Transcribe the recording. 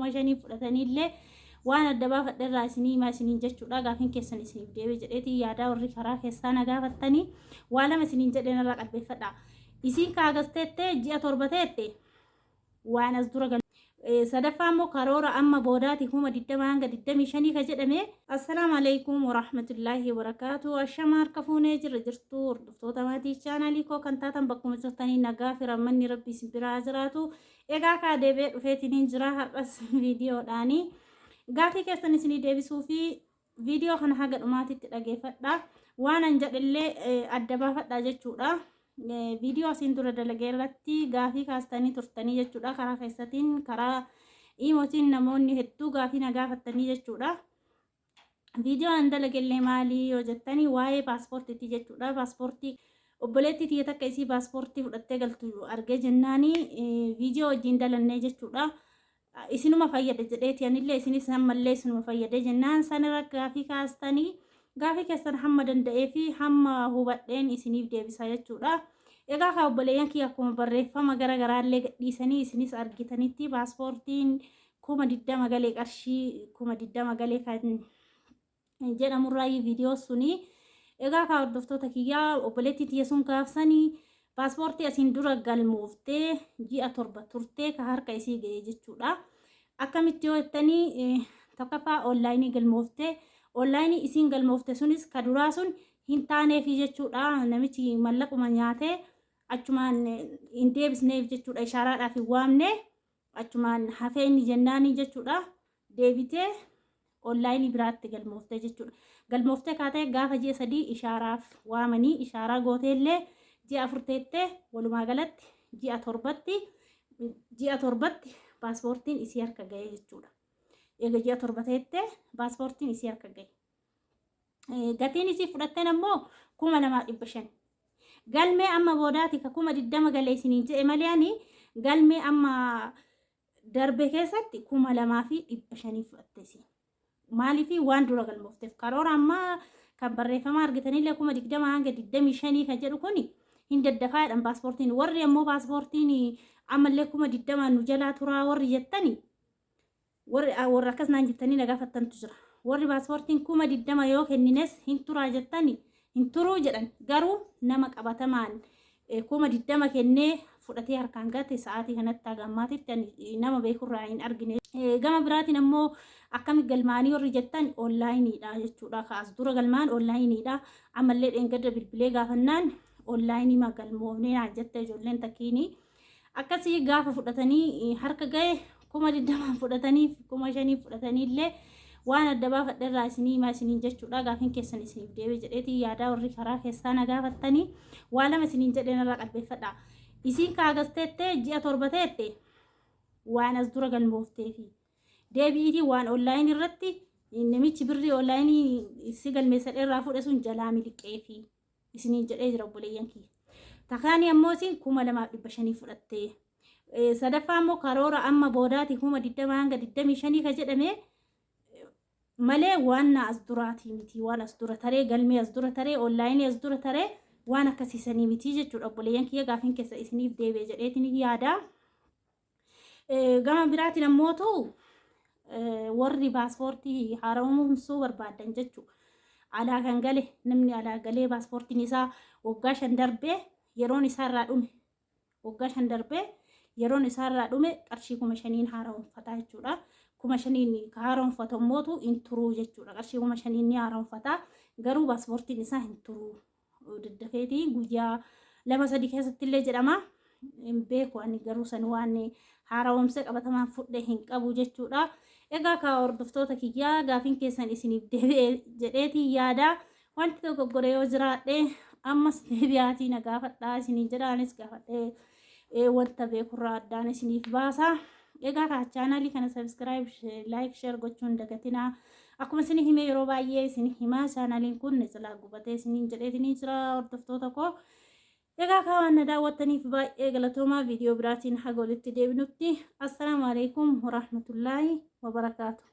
5000 fudhataniillee waan adda baafadhe irraa isinii himaa isiniin jechuudha. Gaafiin keessan isiniif deebi'e jedheetii yaadaa warri karaa keessaa na gaafattanii waa lama isiniin jedheen irraa qalbeeffadha. Isiin kaagasteette ji'a 7 teette waan as dura gal sadaffaa immoo karoora amma boodaati 20,000 hanga 25 ka jedhame. Assalaamu alaikum warahmatullaahi wabarakaatu. Ashama harka fuunee jirra jirtu hordoftoota maatii chaanaalii koo kan taatan bakkuma jirtanii nagaa fi rahmanni rabbi isin biraa jiraatu. Egaa kaa deebi'ee dhufeetiniin jira har'as viidiyoodhaani. Gaafii keessan isinii deebisuu fi viidiyoo kana haga dhumaatitti dhageeffadha. Waan an jedhellee adda baafadha jechuudha. Viidiyoo asiin dura dalagee irratti gaafii kaastanii turtanii jechuudha. Karaa keessatiin karaa iimotiin namoonni hedduu gaafii na gaafattanii jechuudha. Viidiyoo an dalagellee maalii yoo jettanii waa'ee paaspoortiiti jechuudha. Paaspoortii obboleettii tiyya takka isii paaspoortii fudhattee galtu argee jennaanii viidiyoo wajjin dalannee jechuudha. Isinuma fayyada jedheeti anillee isinis ammallee isinuma fayyadee jennaan sanirra gaafii kaastanii gaafii keessan hamma danda'ee fi hamma hubadheen isiniif deebisa jechuudha. Egaa kaa obboleeyyan kiyya akkuma barreeffama gara garaallee gadhiisanii isinis argitanitti paaspoortiin 20,000 galee qarshii 20,000 galee kan jedhamurraayi viidiyoo suni. Egaa kaa hordoftoota kiyyaa obboleettii tiyya sun gaafsanii paaspoortii asiin dura galmooftee ji'a 7 turtee ka harka isii ga'e jechuudha. Akkamitti yoo jettanii tokkoffaa onlaayinii galmooftee onlaayinii isiin galmoofte sunis ka duraa sun hin taaneefi jechuudha. Namichi mallaquma nyaatee achumaan hin deebisneef jechuudha. Ishaaraadhaaf hin waamne achumaan hafee inni jennaanii jechuudha. Deebitee onlaayinii biraatti galmooftee jechuudha. Galmooftee kaatee gaafa ji'a 3 ishaaraaf waamanii ishaaraa gooteellee ji'a 4 teettee walumaa galatti ji'a 7tti ji'a 7tti paaspoortiin isii harka ga'ee jechuudha. Eega ji'a 7 teettee paaspoortiin isii harka ga'e. Gatiin isii fudhatteen ammoo 2500. Galmee amma boodaati ka 20,000 galee isiniin jedhe malee ani galmee amma darbe keessatti 2500 fudhatte isiin. Maaliif waan dura galmoofteef karoora ammaa kan barreeffama argitanillee 20,000 hanga 25 kan jedhu kuni hin daddafaa jedhan paaspoortiin. Warri ammoo paaspoortiin ammallee 20,000 nu jalaa turaa warri jettani warri warra akkas naan jettanii na gaafattantu jira. Warri paaspoortiin 20,000 yoo kennines hin turaa jettani hin turuu jedhan garuu nama qabatamaan 20,000 kennee fudhatee harkaan gate sa'aatii kanatti haga ammaatitti ani nama beekurraa hin argine. Gama biraatiin ammoo akkami galmaanii warri jettan onlaayiniidha jechuudha. Ka as dura galmaan onlaayiniidha. Ammallee dheengadda bilbilee gaafannaan onlaayinii ma galmoofnee naan jette ijoolleen takkiini. Akkasii gaafa fudhatanii harka ga'e 20,000 fudhatanii 5,000 fudhatanii illee waan adda baafadhe irraa isinii himaa isiniin jechuudha. Gaafiin keessan isiniif deebi'e jedheetii yaadaa warri karaa keessaa na gaafattanii waa lama isiniin jedheen irraa qalbeeffadha. Isiin kaagasteette ji'a 7 teette waan as dura galmoofteefi. Deebi'iitii waan onlaayinii irratti namichi birrii onlaayinii si galmeessa irraa fuudhe sun jalaa miliqeefi. isiniin jedhee jira obboleeyyan kiyya. Takaanii ammoo isin 2500 fudhatte. Sadaffaa ammoo karoora amma boodaati 20,000 hanga 25 ka jedhame malee waan na as duraatii miti waan as dura taree galmee as dura taree onlaayinii as dura taree waan akkasiisanii miti jechuudha obboleeyyan kiyya gaafiin keessa isiniif deebi'e jedheetiin yaada. Gama biraatiin ammoo ta'u warri paaspoortii haaromsuu barbaadan jechuudha. Alaa kan gale namni alaa galee paaspoortiin isaa waggaa 5 darbee yeroon isaa irraa dhume waggaa 5 darbee yeroon isaa irraa dhume qarshii 5000 haaromfata jechuudha. 5000 ka haaromfatu ammootu hin turuu jechuudha. Qarshii 5000 ni haaromfata garuu paaspoortiin isaa hin turuu. Daddafeeti guyyaa 2 3 keessatti illee jedhama. Hin beeku ani garuu san waan haara'oomsee qabatamaan fudhe hin qabu jechuudha. Egaa kaa hordoftoota kiyyaa gaafiin keessan isiniif deebi'e jedheetii yaada. Wanti dogoggore yoo jiraadhe ammas deebi'aatii na gaafadhaa isiniin jedha anis gaafadhee wanta beekurraa addaan isiniif baasa. Egaa kaa chaanaalii kana sabiskiraayib, laayik, sheer gochuun dagatinaa. Akkuma isin hime yeroo baay'ee isin himaa chaanaaliin kun ni jalaa gubatee isiniin jedheetinii jira hordoftoota koo. Egaa kaa waan na daawwattaniif baay'ee galatoomaa viidiyoo biraatiin haga walitti deebinutti. Assalaamu alaikum warahmatullaahi wabarakaatu.